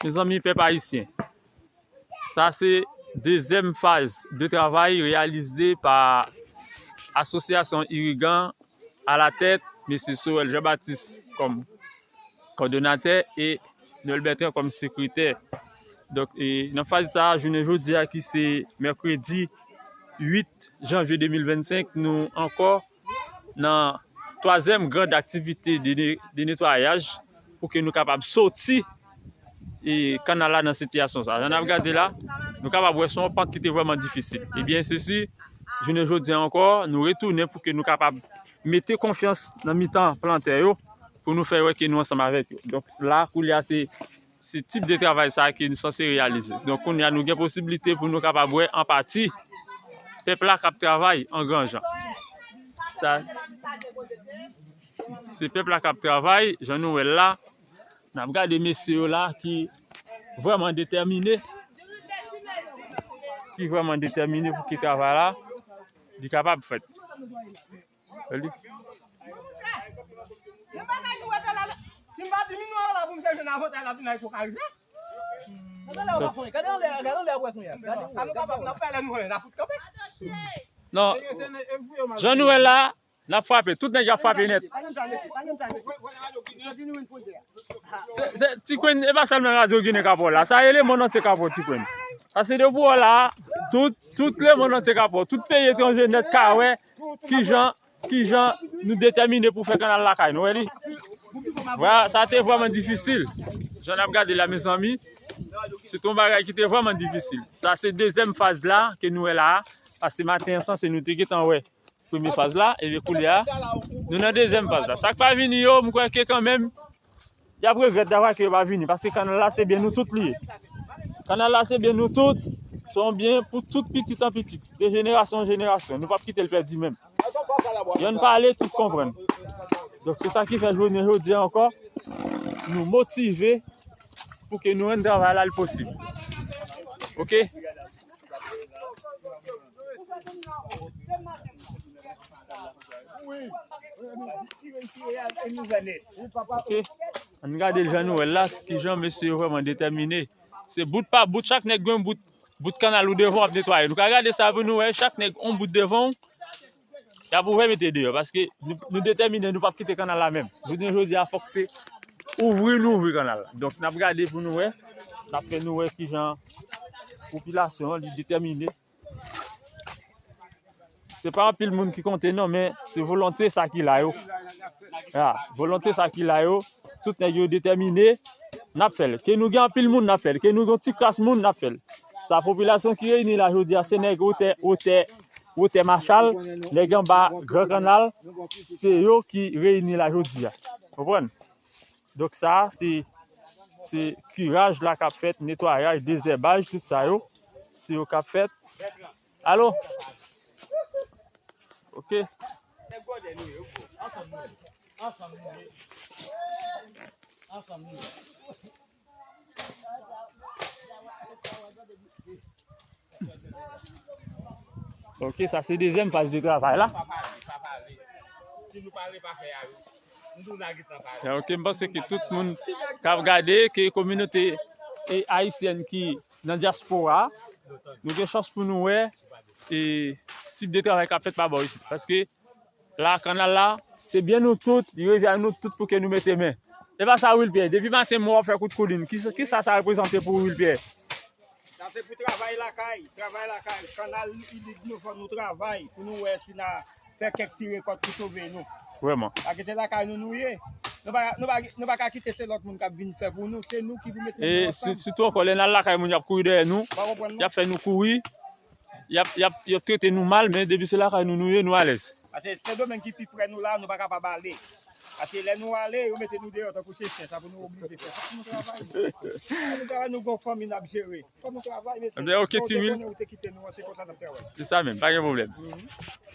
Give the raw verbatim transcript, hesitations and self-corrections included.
Mezanmi, pèp ayisyen, sa se dezyèm faz de travay reyalize pa asosyasyon Irigan, alatèt mesye Sorel Jean Baptiste kòm kòdonatè e Noël Bertrand kòm sekretè. Donk, e, nan faz sa a, jounen jodi a ki se mèkredi uit janvye de mil vennsenk, nou ankò nan twazyèm grand aktivite de, de netwayaj pou ke nou kapab soti e, kannal la nan sitiyasyon sa. Jan n ap gade la, nou kapab wè se yon pant ki te vrèman difisil. Ebyen, sesi, jounen jodi a ankò, nou retounen pou ke nou kapab mete konfyans nan mitan plantè yo, pou nou fè wè ke nou ansanm avèk yo. Donk, la, koulye a, se, se tip de travay sa ke nou sanse reyalize. Donk, kounye a, nou gen posiblite pou nou kapab wè an pati pèp la k ap travay an gran jan. Sa, se pèp la k ap travay, jan nou wè l la. N ap gade mesye yo la ki vrèman detèmine, ki vrèman detèmine pou ke travay la, li kapab fèt. Li- Non, jan nou wè la, n ap frape. Tout nèg y ap frape nèt. Se, se, Ti Queen, e pa sèlman Radyo Ginen k ap wè w la. Sa e lemonn antye k ap wè w, Ti Queen. Paske depi w wè w la, tout, tout lemonn antye k ap wè w. Tout peyi etranje nèt ka wè kijan, kijan nou detèmine pou fè kannal lakay nou. Wè li? Vwala, sa te vrèman difisil. Jan n ap gade la, mezanmi, se te yon bagay ki te vrèman difisil. Sa se dezyèm faz la ke nou wè la a. Paske maten an, sanse nou te gentan wè premye faz la, epi koulye a, nou nan dezyèm faz la. Sa k pa vini yo, m kwè ke kanmenm, y ap regrèt davwa ke yo pa vini, paske kannal la, se byen nou tout li ye. Kannal la, se byen nou tout, se yon byen pou tout pitit an pitit, de jenerasyon an jenerasyon. Nou p ap kite l pèdi menm. Yonn pale, tout konprann. Donk, se sa ki fè jounen jodi a ankò, nou motive pou ke nou rann travay la l posib. Oke? Ok. Ann gade jan nou wè l la, kijan mesye yo vrèman detèmine. Se bout pa bout, chak nèg gen yon bout, bout kannal ou devan w ap netwaye. Nou ka gade sa pou nou wè, chak nèg yon bout devan w, y ap ouvè mete deyò, paske nou, nou detèmine, nou p ap kite kannal la menm. Jounen jodi a, fòk se ouvri nou ouvri kannal la. Donk, n ap gade pou nou wè, n ap fè nou wè kijan popilasyon an, li detèmine. Se pa anpil moun ki konte non, men se volonte sa ki la yo. Ya, volonte sa ki la yo, tout nèg yo detèmine, n ap fè l. Ke nou gen anpil moun, n ap fè l. Ke nou gen yon ti kras moun, n ap fè l. Sa popilasyon ki reyini la jodi a, se nèg wotè, wotè, wotè Machal, nèg anba Gran Kannal, se yo ki reyini la jodi a. Konprann? Donk sa, se, se kiraj la k ap fèt, netwayaj, dezèbaj, tout sa yo, se yo k ap fèt. Alo? Ok. Ok, sa se dezyèm faz de travay la. Ya, ok, m panse ke tout moun k ap gade, ke kominote, e, ayisyèn ki nan dyaspora a, nou gen chans pou nou wè, e, tip de travay k ap fèt pa bò isit. Paske la, kannal la, se byen nou tout, li revyen nou tout pou ke nou mete men. E pa sa, Wilpierre, depi maten m wè w ap fè kout koulin. Kisa, kisa sa reprezante pou ou, Wilpierre? Sa se pou travay lakay, travay lakay. Kannal ilig nou, fò nou travay pou nou wè si n a fè kèk ti rekòt pou sove nou. Vrèman. Pa kite lakay nou nou ye. Nou pa, nou pa, nou pa ka kite se lòt moun k ap vin fè pou nou. Se nou ki pou mete nou ansanm. E si, sitou ankò, lè n al lakay moun, y ap kouri dèyè nou, y ap fè nou kouri, y ap, y ap, y ap trete nou mal, men depi se lakay nou nou ye, nou alèz. Paske Sendomeng ki pi pre nou la, nou pa kapab ale. Paske lè nou ale, yo mete nou deyò tankou se chen, sa pou nou oblije fè. Fòk nou travay. Fòk nou travay, nou gon fanmi n ap jere. Fòk nou travay, mesye. Ebyen, ok, Timil. Ou te konnen ou te kite nou an, se konsa n ap travay. Se sa menm, pa gen pwoblèm. Mhm.